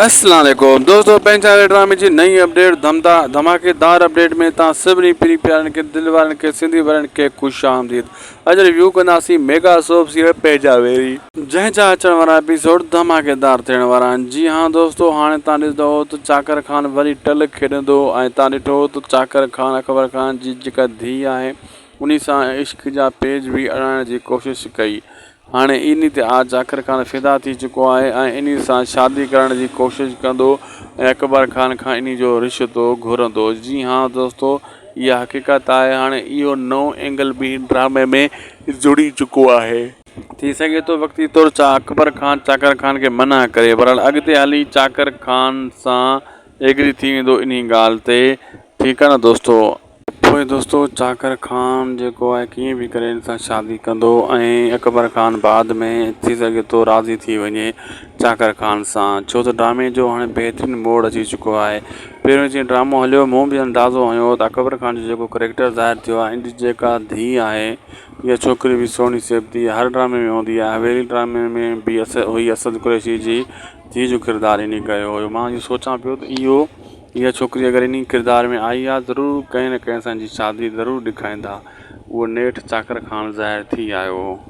اسلام عليڪم دوستو پنهنجا ڊرامي جي نئين اپڊيٽ ڌمدا ڌماڪيدار اپڊيٽ ۾ تان سڀني پري پيارن کي دل وارن کي سنڌي وارن کي خوش آمديد اڄ ريويو ڪنداسين ميگا سوپ سيريل پنهنجا ويري جنهن جا اچڻ وارا ايپيسوڊ ڌماڪيدار ٿيڻ وارا آهن جي ها دوستو هاڻي تان ڏسندو ته چاڪر خان وري ٽل کيڏندو ۽ تان ڏٺو ته چاڪر خان اڪبر خان جي جيڪا ڌيء آهي انهي سان عشق جا پيج به اڙائڻ جي ڪوشش ڪئي هاڻي انهي تي آء چاڪر خان فدا ٿي چڪو آهي ۽ انهي سان شادي ڪرڻ جي ڪوشش ڪندو ۽ اڪبر خان کان انهي جو رشتو گهرندو. جي ها دوستو اها حقيقت آهي هاڻي اهو نئون اينگل به ڊرامي ۾ جڙي چڪو آهي. ٿي سگهي ٿو وقتي طور اڪبر خان چاڪر خان کي منع ڪري بهرحال اڳتي هلي چاڪر خان سان ايگري ٿي ويندو انهي ڳالهه تي ٺيڪ آهي نه دوستو. پوء دوستو چاڪر خان جيڪو آهي ڪيئن به ڪري ان سان شادي ڪندو ۽ اڪبر خان بعد ۾ ٿي سگهي ٿو راضي ٿي وڃي چاڪر خان سان ڇو ته ڊرامي جو هاڻي بهترين موڙ اچي چڪو آهي پهريون جيئن ڊرامو هليو مون به اندازو هنيو ته اڪبر خان جو جيڪو ڪريڪٽر ظاهر ٿيو آهي ان جي جيڪا ڌيء آهي اها ڇوڪري به سهڻي سيبتي هر ڊرامي ۾ هوندي آهي حويلي ڊرامي ۾ به هئي اسد قريشي جي ڌيء جو ڪردار انهي ڪيو هيو مان اهو سوچان پيو ته اهو اها ڇوڪري اگر انهي ڪردار ۾ آئي آ ضرور ڪنهن نه ڪنهن سان جي شادي ضرور ڏکائيندا. اهو نيٺ چاڪر خان ظاهر ٿي آيو هو.